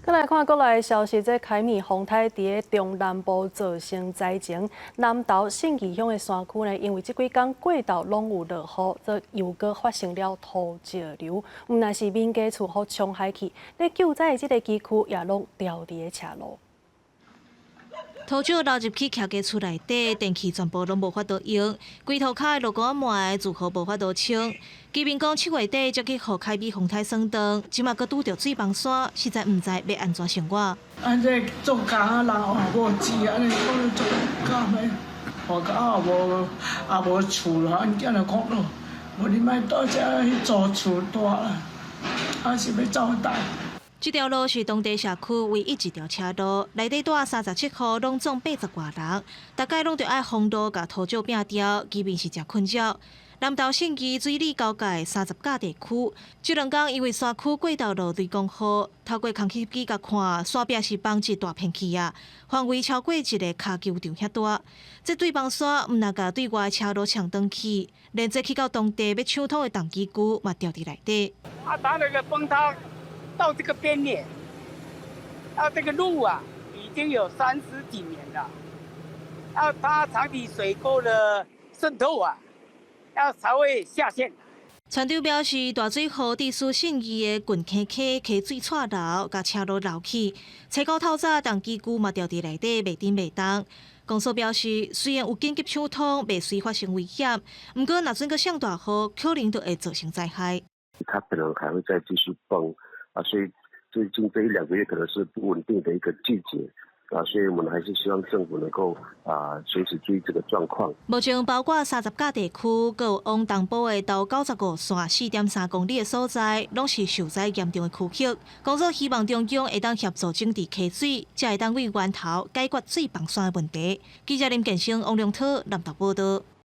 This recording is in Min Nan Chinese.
閣來看國內消息，這凱米風颱佇中南部造成災情，南投信義鄉的山區呢，因為這幾工過晝攏有落雨，則又閣發生了土石流，毋但是民家厝予沖海去，咧救災的這个機具也攏牢佇咧斜路。土石流入去徛家厝內底，電器全部攏無法度用，規塗跤的路管糜，住戶無法度清。居民講7月底才去予凱米風颱損斷，這馬閣拄著水崩山，實在毋知欲按怎生活。按這做工啊人哦無錢，按呢講做工的，予到也無也無厝啦，按囝就講咯，無你莫倒遮去租厝蹛啦，還是欲走佗？這條路是當地社區唯一一條車路，內底蹛37戶，攏總80外人，逐擺攏著愛封路，共土石摒掉，居民是誠困擾。南投信義水里交界30甲地區，這兩工因為山區過晝落雷公雨，透過空氣機共看，山壁是崩一大片去啊，範圍超過一个跤球場遐大。這對崩山毋但共對外車路沖轉去，連這去到當地欲搶通的重機具嘛牢佇內底。啊，它那個崩塌到這個邊緣，啊，這個路啊已經有30幾年了，啊，它長期水溝的滲透啊，要才會下陷。船長表示，大水雨地屬信義的近坑溪溪水掣流，共車路流去，初九透早重機具嘛牢佇內底袂振袂動。公所表示，雖然有緊急搶通，袂隨發生危險，毋過若準閣上大雨，可能就會造成災害。它可能還會再繼續崩啊，所以最近這一兩個月可能是不穩定的一個季節啊，所以我們還是希望政府能夠啊隨時注意這個狀況。目前包括30甲地區，閣有往東部的頭95線4.3公里的所在，攏是受災嚴重的區域。公所希望中央會當協助整治溪水，才會當對源頭解決水崩山的問題。記者林建生、王良濤南投報導。